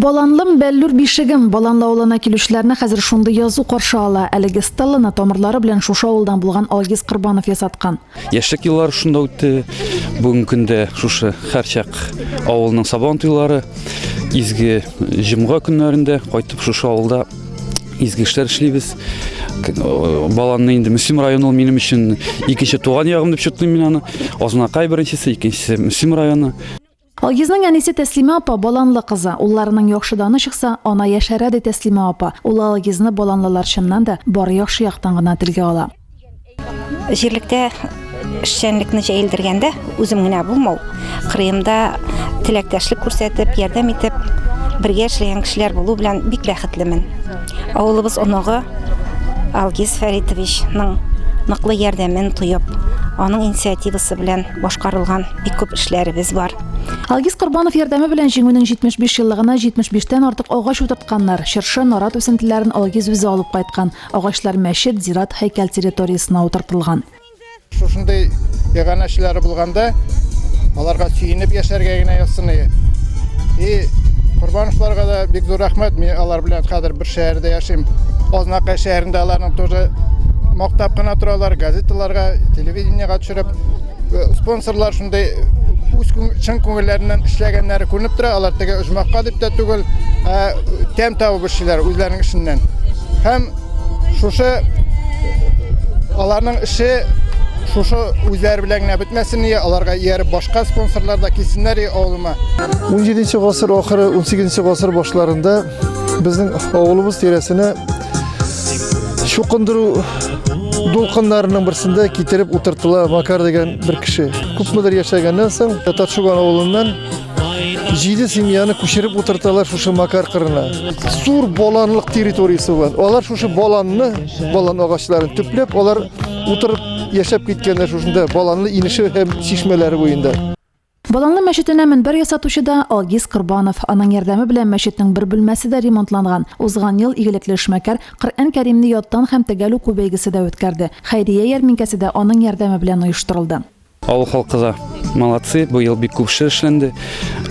Баланлым, бәллүр бишегем! Баланлы авылына килүчеләрне хәзер шундый язу каршы ала. Әлеге стелланы тамырлары белән шушы авылдан булган Алгиз Корбанов ясаткан. Яшьлек еллары шунда үтте. Бүгенге көндә шушы һәрчак авылның сабан туйлары, изге җомга көннәрендә кайтып шушы авылда изге эшләр эшлибез. Баланны инде Мөслим районы ул минем өчен икенче туган ягым дип чутлыйм мин аны. Азнакай беренчесе, икенчесе Мөслим районы. Алгизның әнисе Тәслимә апа Баланлы кызы. Улларының яхшы даны чыкса, ана яшәрә, ди Тәслимә апа. Улы Алгизны баланлылар чыннан да бары яхшы яктан гына телгә ала. Җирлектә эшчәнлекне җәелдергәндә үзем генә булмау, кырыемда теләктәшлек күрсәтеп, ярдәм итеп, бергә эшләгән кешеләр булу белән бик бәхетлемен. Авылыбыз оныгы Алгиз Фәритовичның ныклы ярдәмен тоеп, аның инициативасы белән башкарылган бик күп эшләребез бар. Алгиз Корбанов ярдәме белән Җиңүнең 75 еллыгына 75 тән артык агач утыртканнар. Чыршы, нарат үсентеләрен Алгиз үзе алып кайткан. Агачлар мәчет, зират, һәйкәл территориясенә утыртылган. Шушындый иганәчеләре булганда, аларга сөенеп яшәргә генә язсын иде. И Корбановларга да бик зур рәхмәт. Мин алар белән хәзер бер шәһәрдә яшим. Азнакай шәһәрендә аларның тоже мактап кына торалар, газеталарга, телевидениегә төшереп. Э, спонсорлар шундый үз чын күңелләреннән эшләгәннәре күренеп тора. Алар теге оҗмахка дип тә түгел, ә тәм табып эшлиләр үзләренең эшеннән. Һәм шушы аларның эше шушы үзләре белән генә бетмәсен ие, аларга ияреп башка спонсорлар да килсеннәр ие авылыма. 17 гасыр ахыры, 18 гасыр башларында безнең авылыбыз тирәсенә чукындыру дулкыннарының берсендә китереп утыртыла Макар дигән бер кеше. Күпмедер яшәгәннән соң Татаршуган авылыннан җиде семьяны күчереп утырталар шушы Макар кырына. Зур баланлык территориясе булган. Алар шушы баланны, балан агачларын төпләп, алар утырып яшәп киткәннәр шушында баланлы инеше һәм чишмәләре буенда. Баланлы мәчетенә мөнбәр ясатучы да Алгиз Корбанов. Аның ярдәме белән мәчетнең бер бүлмәсе дә ремонтланган. Узган ел игелекле эшмәкәр Коръән Кәримне яттан һәм төгәл уку бәйгесе дә үткәрде. Хәйрия ярминкәсе дә аның ярдәме белән оештырылды. Авыл халкы да молодцы, быел бик күп эшләр эшләнде.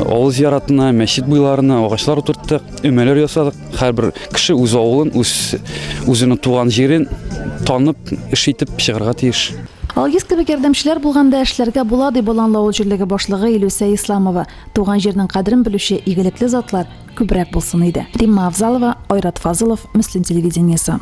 Авыл зиратына, мәчет буйларына агачлар утырттык, өмәләр ясадык. Һәрбер кеше үз авылын, үз үзенең туган җирен танып, эш итеп чыгарга тиеш. Алгиз кебек ярдәмчеләр булганда эшләргә була, ди Боланлы авыл җирлеге башлыгы Илүсә Исламова. Туган җирнең кадерен белүче игелекле затлар күбрәк булсын иде. Римма Авзалова, Айрат Фазылов, Мөслим телевидениесе.